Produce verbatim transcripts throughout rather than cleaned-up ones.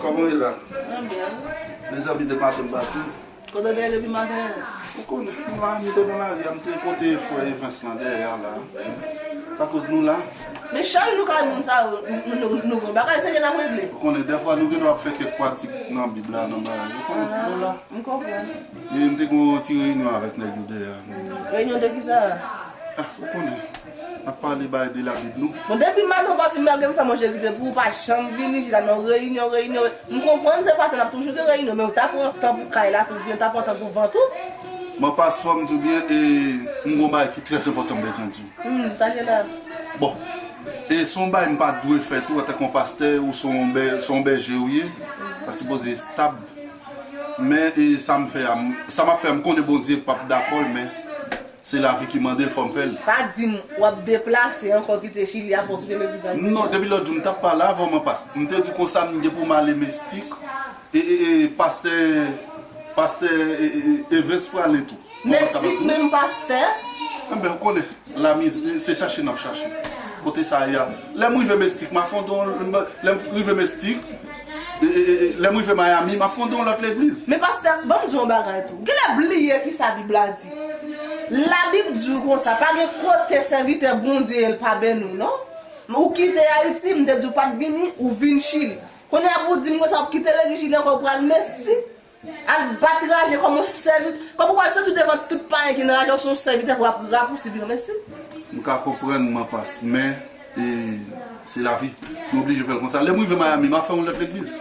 Kòman w ye la? Mwen byen. Mezanmi, depi maten m pati. Kote w te ye depi maten an? Ou konnen, m la, m te nan lari a, m te kote frè Evens lan dèyè a la. Sa koz nou la. Men chak jou kay moun sa yo, nou, nou, nou, nou gen bagay serye n ap regle. Ou konnen, dèfwa nou gen dwa ap fè kèk pratik nan Bib la, nan bagay. Ou konnen, nou la. M konprann. E m te gen yon ti reyinyon avèk nèg yo dèyè a. Reyinyon de kisa? Ah, ou konnen. N ap pale bagay de lavi nou. Bon, depi maten w pati, malgre m fè manje rive pou ou, pa janm vini chita nan reyinyon, reyinyon. M konprann se paske n ap toujou gen reyinyon, men ou ta pran tan pou kay la tou, oubyen ou ta pran tan pou van tou. Mwen pa fò m di w byen, e m gon bagay ki trè enpòtan m bezwen di w. Hmm, sa l ye la? Bon, e se yon bagay m pa dwe fè tou, antanke yon pastè, ou se yon bè-, se yon bèje ou ye, ta sipoze estab. Men, e sa m fè a, m, sa m ap fè a, m konnen Bondye p ap dakò l, men se lavi ki mande l, fò m fè l. Pa di m w ap deplase ankò kite Chili, apre w kite legliz la. Non, depi lòt jou, m t ap pale avè w, mwen pas. M te di w konsa, m gen pou m ale Mestik, e, e, e, pastè, pastè, e, e, e, Evens prale tou. Meksik menm pastè? Enben, ou konnen, lamiz, se chache n ap chache. Kote sa ye a? Lè m rive Mestik, m ap fonde yon, lè m rive Mestik, e, e, e, lè m rive Miami, m ap fonde yon lòt legliz. Men pastè, ban m di w yon bagay tou. Genlè bliye kisa Bib la di. Labib di w konsa, pa gen kote sèvitè Bondye ye l pa beni w, non. Ou kite Ayiti, m te di w pa t vini, ou vin Chili. Kounye a pou w di m konsa, w ap kite legliz Chili ankò, w pral Mestik. Al bat raje kòm yon sèvitè. Kòm ou pral soti devan tout payen ki nan raje, ou se yon sèvitè pou ap rapousiv yon mesye. M ka konprann, mwen pas, men, e, se lavi. Nou oblije fè l konsa. Lè m rive Miami, m a fè yon lòt legliz.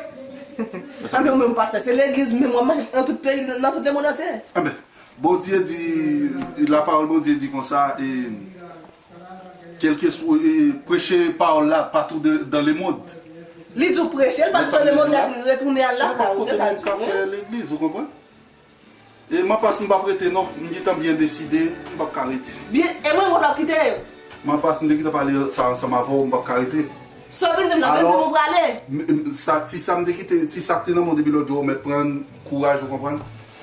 Sa men ou menm pastè, se legliz menm w ap mache nan tout peyi, nan tout lemonn antye. Enben, Bondye di, lapawòl Bondye di konsa, e, Kèlkeswa, e, preche pawòl la patou de, dans le monde. Li di w preche l patou dans le monde, epi retounen al lakay ou, se sa l di w, wi. Legliz, ou konprann? E mwen pas m p ap rete non, m gentan byen deside, m p ap ka rete. Byen, e mwen, mwen p ap kite yo. Mwen pas m te gentan pale sa ansanm avè w, m p ap ka rete. Sa w vin di m la, vin di m ou prale. Sa, ti sa m te kite, ti sa k te nan men w depi lòt jou, ou mèt pran kouraj, ou konprann?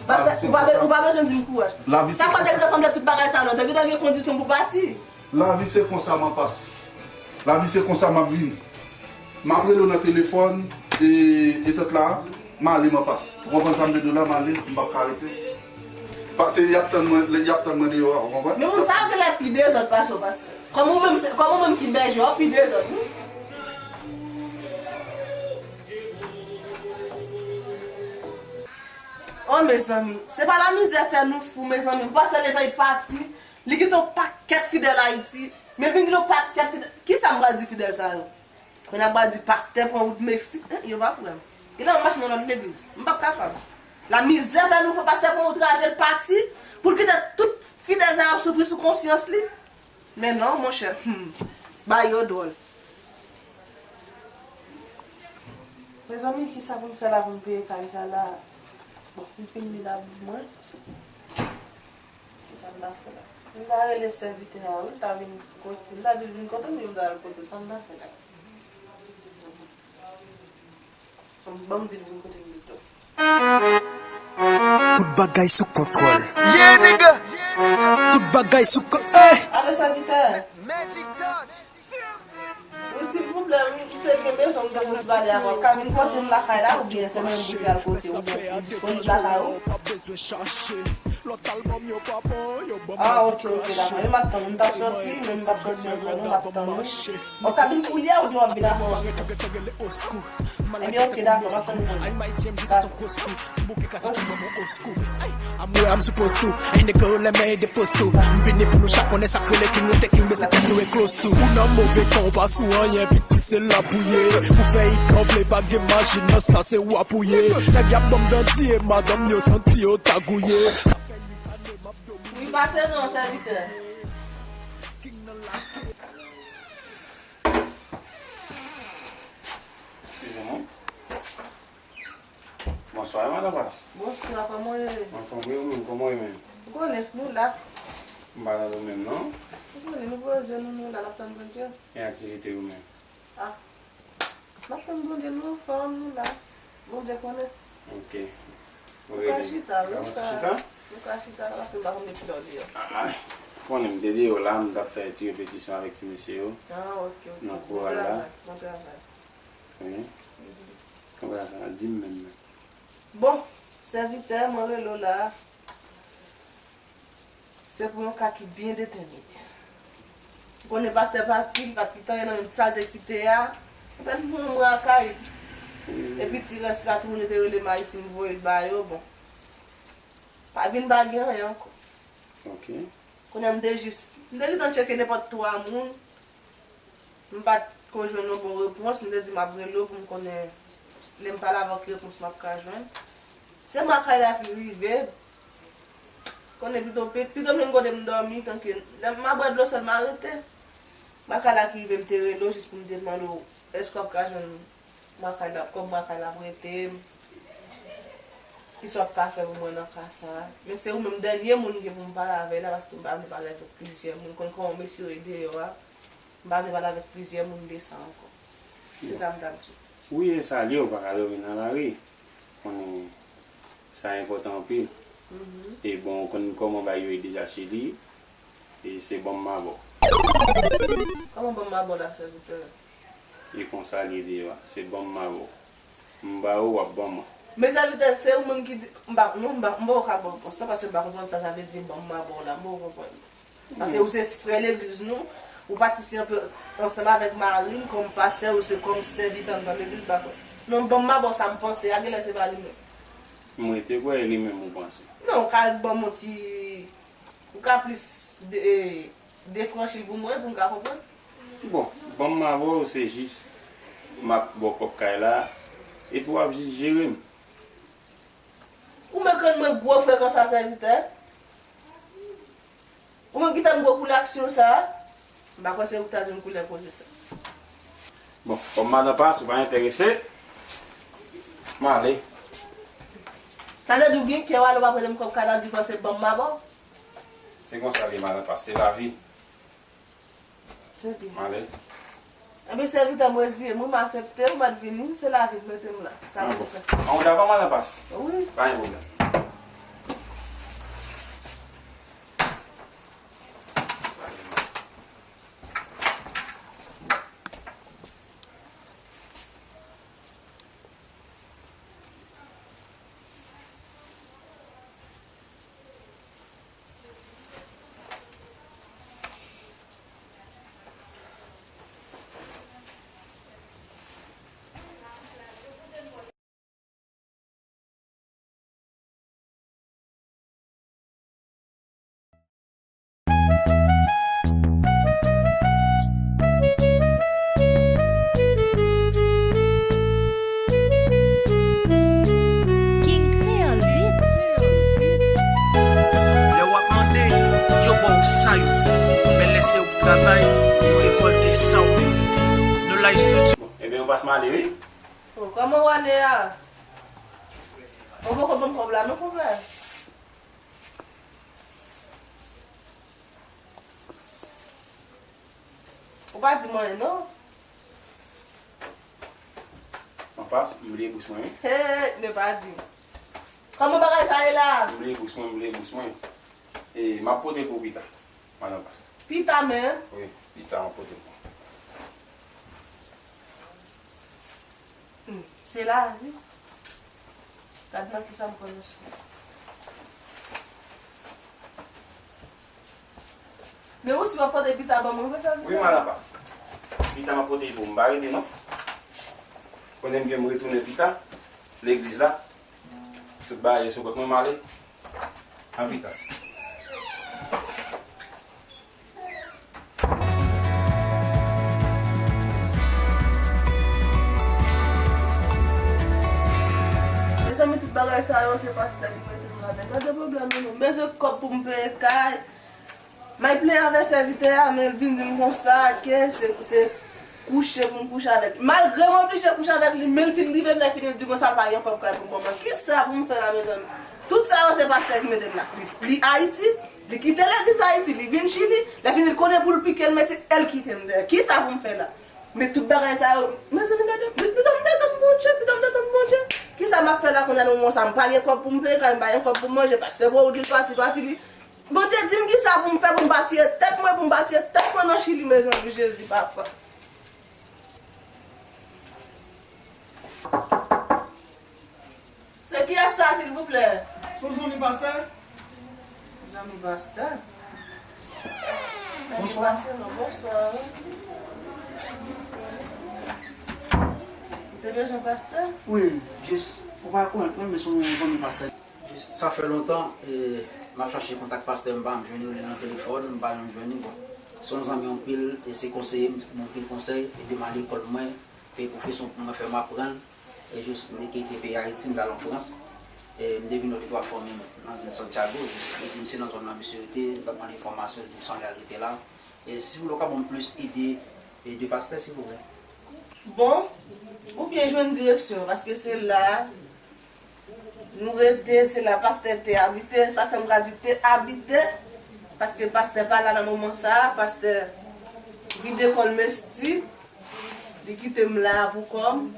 Pastè, ou pa, ou pa bezwen di m kouraj. Sa pa te sanble tout bagay sa non, te gentan gen kondisyon pou pati. Lavi se konsa, mwen pas. Lavi se konsa, m ap vin. M ap rele w nan telefòn, e, e tant la, m ale, mwen pas. Ou konprann sa m vle di w la, m ale, m p ap ka rete. Paske y ap tann mwen, y ap tann mwen deyò a, ou konprann? Men moun sa yo genlè pi dezòd pase w, pastè. Kòm ou menm, se, kòm ou menm ki bèje, w ap pi dezòd, wi. Oh, mezanmi, se pa lamizè fè nou fou, mezanmi. Pou pastè leve, l pati, li kite yon pakèt fidèl Ayiti, men vin gen yon pakèt fidèl. Kisa m pral di fidèl sa yo? Men n ap pral di pastè pran wout Meksik, en, yo p ap kwè m. Genlè m mache nan lòt legliz. M p ap kapab. Lamizè fè nou fou, pastè pran wout raje, l pati, pou l kite tout fidèl sa yo ap soufri sou konsyans li. Men non, monchè, hmm, bagay yo dwòl. Mezanmi, kisa pou m fè la pou m peye kay sa la? Bon, m fin li la mwen. Kisa m ta fè la? M ta rele sèvitè a, wi, l ta vin kote, m ta di l vin kote m, yo m ta al kote l, sa m ta fè la? Bon, m di l vin kote m pito. Tout bagay sou kontwòl. Yeah, nigga. Tout bagay sou ko-, eh. Alo, sèvitè. Magic Touch. Wi, silvouplè, wi, m te gen bezwen, m te gen ti pale avè w. Ka vin kote m lakay la, oubyen se mwen m pou te al kote w, oubyen ou disponib lakay ou? Ah, ok, ok, dakò. E m ap tann ou. M t ap soti, men m p ap soti ankò, non, m ap tann ou. Ou ka vin koulye a oubyen w ap vin apre yon ti tan? Ebyen, ok, dakò, m ap tann ou. Dakò. Ok. I'm where I'm supposed to. Ain't the girl, let me the post to. M vini pou nou chak konnen sa k rele king, nou te king, men se tèt nou e close to. Ou nan move kan, ou pa sou anyen, piti se la pou ye. Pou fè hit, ou vle pa gen machin, nan sa se w ap ou ye. Nèg y ap ban m danti, e madanm yo santi yo ta gouye. Sa fè uit ane m ap domine. Wi, pase non, sèvitè. King nan la. Eskize mwen. Bonswa, madan Pas. Bonswa, kòman w ye? Anfòm, wi, ou menm, kòman w ye menm? Ou konnen, nou la. M pa tande w menm, non. Ou konnen, nou poze nou, nou la, n ap tann Bondye. E aktivite yo menm? Ah, n ap tann Bondye, nou anfòm, nou la. Bondye konnen. Ok. Ou ka chita, wi, ou ka, ou ka chita la, paske m pa konn depi lè w deyò. Ah, ou konnen m te deyò la, m t ap fè ti repetisyon avèk ti mesye yo. Ah, ok, ok. Nan koral la. Bon travay, bon travay. Wi. Mhm. Konprann sa, di m menm nan. Bon, sèvitè, mwen rele w la. Se pou yon ka ki byen detèmine. Ou konnen pastè pati, li pa t kite anyen nan menm ti sa l te kite a. Apèn pou yon mwa kay. Epi ti rès la, timoun yo te rele m Ayiti, m voye l ba yo, bon. Pa vin pa gen anyen ankò. Ok. Kounye a m te jis, m te gentan tcheke nenpòt twa moun. M pa t ko jwenn yon bon repons, m te di m ap rele w pou m konnen lè m pale avè w ki repons m ap ka jwenn. Se mwa kay la ki rive. Konnen pito, pi- pito m jwenn kote m dòmi, tanke lè m ap bwè dlo sèl m arete. Mwa kay la ki rive, m te rele w jis pou m te mande w èske w ap ka jwenn mwa kay la, kòb mwa kay la prete m. Kisa w ap ka fè pou mwen nan ka sa a? Men se ou menm dènye moun m gen pou m pale avè la, paske m pa vle pale avèk plizyè moun. Konn kòman mesye yo ye deyò a. M pa vle pale avèk plizyè moun de sa ankò. Se sa m t ap di w. Wi, e salye w, pa ka dòmi nan lari. Konnen sa enpòtan anpil. E bon, ou konn kòman bagay yo ye deja Chili. E se bon m ap ba w. Kòman bon m ap ba w la, sèvitè? E konsa l ye deyò a. Se bon m ap ba w. M ba ou, w ap ban mwen. Men sèvitè, se ou menm ki di, m pa, non, m pa, m poko ka ba w repons lan, paske m pa konprann sa sa vle di, ban m, m a ba w la, m poko konprann. Paske ou se frè legliz nou, ou patisipe ansanm avèk mari m kòm pastè, ou se kòm sèvitè anndan legliz, m pa kwè. Non, ban m, m a ba w sa m panse a, genlè se pa li menm. Mwen te kwè e li menm ou panse. Non, ou ka ban m yon ti, ou ka plis de, e, defranchi l pou mwen, pou m ka konprann. Bon, ban m avè w, se jis m ap ba w kòb kay la, epi w ap jis jere m. Ou menm konn mwen gwo frekan sa, sèvitè? Ou menm ki fè m gwo koulè aksyon sa? M pa kwè se ou ki ta di m koulè koze sa. Bon, kòm madan Pas, ou pa enterese, m ale. Sa vle di ou gen kè w ale, ou pa prete m kòb kay la, ou di fò se ban m m a ba w? Se konsa l ye, madan Pas, se lavi. Trè byen. M ale. Enben, sèvitè m reziye m, wi, m aksepte, ou mèt vini, se lavi m, mete m la. Sa pou fè. An, ou dakò, madan Pas? Wi. Pa gen pwoblèm. King Creole Beat. Lè w ap mande, yo ba w sa yo vle. Men lè se ou k travay, ou rekòlte sa w merite. Nou la estidye. Bon, ebyen, ou pas m ale, wi. Oh, kòman w ale a? Ou poko ban m kòb la non, konpè. Ou pa di m anyen non. An pas, m bliye bous mwen, wi. Hey, ne pa di m. Kòman bagay sa ye la? M bliye bous mwen, m bliye bous mwen. E, m ap pote pou pita. Madan Pas. Pita menm? Wi, pita m ap pote pou. Hmm, se lavi. Gad nan kisa m pran nan chè. Men ou si w ap pote pita ban mwen, vre sa? Wi, madan Pas. Pita m ap pote pou ou, m pa rete non. Konnen m gen m retounen pita, legliz la. Tout bagay yo sou kont mwen, m ale. A pita. Mezanmi, tout bagay sa yo, se pastè ki mete m ladan. Gade pwoblèm nou. M bezwen kòb pou m peye kay. M al plenyen avè sèvitè a, men l vin di m konsa ke se, se kouche pou m kouche avèk li. Malgre m oblije kouche avèk li, men l fin rive lè fini, l di konsa l pa gen kòb kay pou l ban mwen. Kisa pou m fè la, mezanmi? Tout sa yo, se pastè ki mete m la. Li, li Ayiti, li kite legliz Ayiti, li vin Chili, lè fini, l konnen pou l pike l mete, l kite m dèyè. Kisa pou m fè la? Men tout bagay sa yo, mezanmi, gade, pito m detann Bondye, pito m detann Bondye. Kisa m ap fè la kounye a nan moman sa? M pa gen kòb pou m peye kay, m pa gen kòb pou m manje, pastè Paul pati, pati li. Bondye di m kisa pou m fè pou m pa tiye tèt mwen, pou m pa tiye tèt mwen nan Chili, mezanmi, Jezi, papa. Silvouplè. Se yon zanmi pastè? Zanmi pastè? Zanmi Bonswa. Pastè, non, bonswa. Ou te bezwen pastè? Wi, jis, ou pa rekonèt mwen, men se yon zanmi pastè. Jis, sa fè lontan, e, m ap chache kontak pastè, m pa janm jwenn li nan telefòn, m pa janm jwenn li, bon. Se yon zanmi anpil, e se konseye m, m anpil konsèy, ede m al lekòl mwen, peye pwofesyon pou mwen, fè m aprann. E jis m te kite peyi Ayiti, m t al an Frans. E m te vin wè de twa fanmi nan vil Santiago. Jis li di m se nan zòn nan misye rete, m t ap mande enfòmasyon, li di m se anlè l rete la. E si w ka ban m plis ide, e de pastè, silvouplè. Bon, ou byen jwenn direksyon, paske se la nou rete, se la pastè te abite, sa fè m ka di te abite, paske pastè pa la nan moman sa a, pastè vide kò l mesti, li kite m la a pou kò m.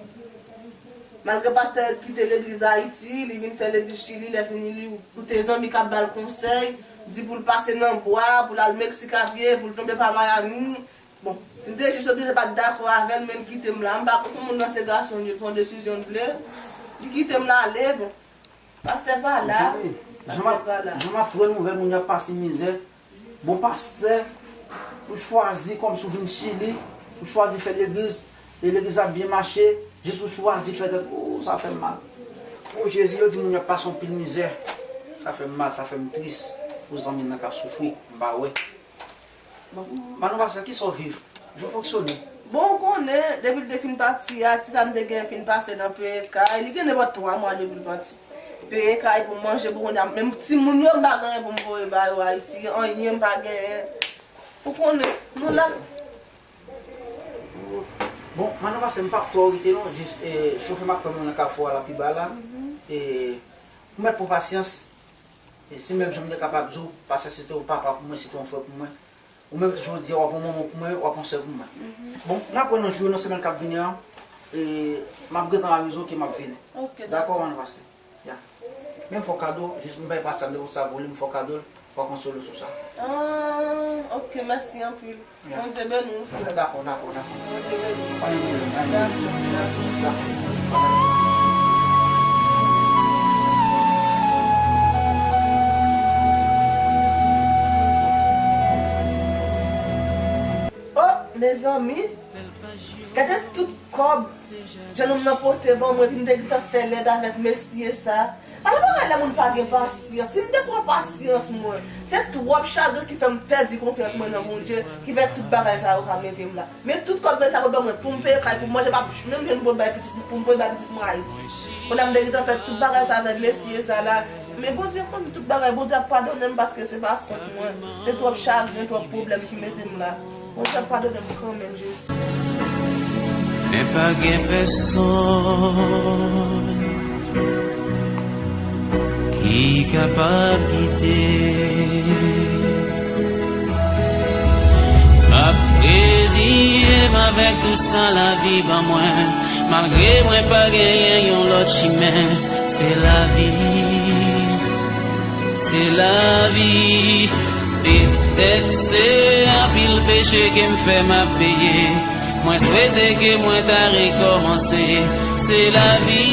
Malgre pastè kite legliz Ayiti, li vin fè legliz Chili, lè fini li koute zanmi k ap ba l konsèy, di pou l pase nan bwa, pou l al Meksik a pye, pou l tonbe pa Miami. Bon, m te jis oblije pa t dakò avè l, men l kite m la. M pa konn moun nan se gason l ye, l pran desizyon l vle. Li kite m l ale, bon. Pastè pa la. Mezanmi, jan m ap, pastè pa la. Jan m ap pran nouvèl moun y ap pase mizè. Bon, pastè, ou chwazi kòmsi w vin Chili, ou chwazi fè legliz, e legliz la ap byen mache, jis ou chwazi fè tèt, oh, sa fè m mal. Oh, Jezi, yo di moun y ap pase anpil mizè. Sa fè m mal, sa fè m tris pou zanmi m nan k ap soufri, m pa wè. Bon, Manou Pastè, kisa w viv? Jan w fonksyone? Bon, ou konnen, depi l te fin pati a, ti sa m te gen fin pase nan peye kay. Li gen nenpòt twa mwa depi l pati. Peye kay pou manje, pou kounye a, menm timoun yo, m pa gen anyen pou m voye ba yo Ayiti. Anyen m pa genyen. Ou konnen, nou la. Bon, Manou Pastè, m p ap twò rete non, jis, e, chofè m ap tann mwen nan kafou a la pi ba la. E, ou mèt pran pasyans. E se menm jan m te kapab di w, pastè se te yon papa pou mwen, se te yon frè pou mwen. Ou menm jodi a, w ap yon manman pou mwen, w ap yon sè pou mwen. Bon, n ap wè nan jou yo, nan semèn k ap vini an, e m ap gentan avizon ke m ap vini. Ok, dakò, Manou Pastè. Ya. Men m fè w kado, jis m bay pastè a, m depoze sa pou li, m fè w kado l, w a konsole w sou sa. Ah, ok, mèsi anpil. Ya. Bondye beni w, frè. Dakò, dakò, dakò. Bondye beni w. Pa gen pwoblèm, pa gen pwoblèm. Dakò, dakò. Oh, mezanmi, gade tout kòb Jennonm nan pote ban mwen, epi m te gentan fè lèd avèk mesye sa. Ala bagay lè moun pa gen pasyans. Si m te pran pasyans mwen, se twòp chagren ki fè m pèdi konfyans mwen nan Bondye, ki fè tout bagay sa yo ka mete m la. Men tout kòb mesye sa pote ban mwen pou m peye kay, pou m manje, m ap menm jwenn pou m bay pitit, pou m pou m bay pitit mwen Ayiti. Kounye a m te gentan fè tout bagay sa avèk mesye sa la. Men Bondye konn tout bagay, Bondye ap padone m paske se pa fòt mwen. Se twòp chagren, twòp pwoblèm ki mete m la. Bondye ap padone m kanmenm, Jezi. Men pa gen pèsonn ki kapab gide. M ap reziye m avèk tout sa lavi ban mwen, malgre mwen pa genyen yon lòt chimen. Se lavi. Se lavi, petèt se anpil peche ke m fè m ap peye. Mwen swete ke mwen ta rekòmanse. Se lavi,